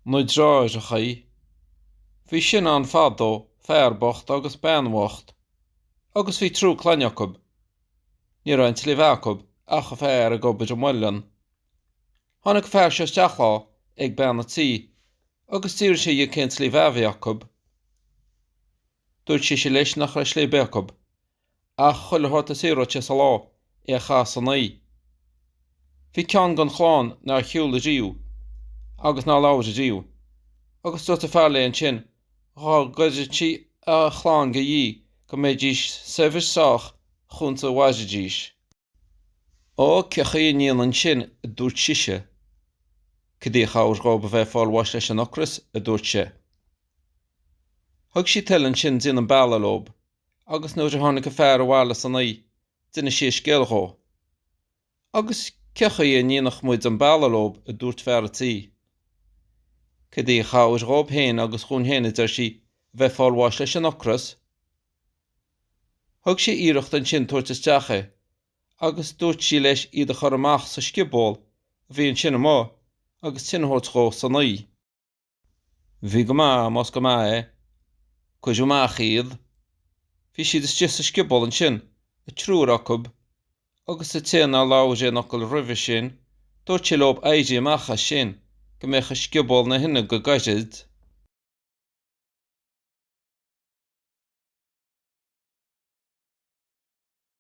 Na Deartháireacha. Bhí sin ann fadó, fear bocht agus bean bhocht, agus bhí triúr clainne acu. Ní raibh aon tslí bheatha acu ach an fear ag obair an mhuileann. Tháinig an fear seo isteach lá ag bean an tí agus d'fhiafraigh sé dhi cén tslí bheatha a bhí acu. Dúirt sise leis nach raibh slí ar bith acu Ach chuile shórt a saothródh sé sa lá, é a chaitheamh san oíche. Bhí ceann den chlann nár shiúil ariamh agus nár labhair ariamh, agus dúirt an fear léi ansin dhá gcuireadh sí a chlann de dhíth go mbeidís saibhir sách chúns a mhairfidís. Ó, cé chaoi a ndéanfainn sin, a dúirt sise. Cad é a chabhair dhób a bheith ag fáil bháis leis an ocras, a dúirt sé. Thug sí tuilleadh ansin déanamh bealaigh leob, agus nuair a tháinig an fear abhaile san oíche, d'inis sí a scéal dhó. Agus cé chaoi a ndéanfadh muid an bealach leob, a dúirt fear a' tí. Cad é a chabhair dhób féin agus dhúinn féin, a deir sí, a bheith ag fáil bháis leis an ocras? Thug sé iarracht ansin tabhairt isteach é agus dúirt sí leis iad a chur amach sa scioból a bhí ansin amuigh agus tine a thabhairt dhó san oíche. Bhí go maith, más go maith é. Cuireadh amach iad. Bhí siad istigh sa scioból ansin, an triúr acu, agus an té nár labhair aon fhocal roimhe sin, dúirt sé leob éirí amach as sin, go mbeadh an scioból 'na thine go gairid.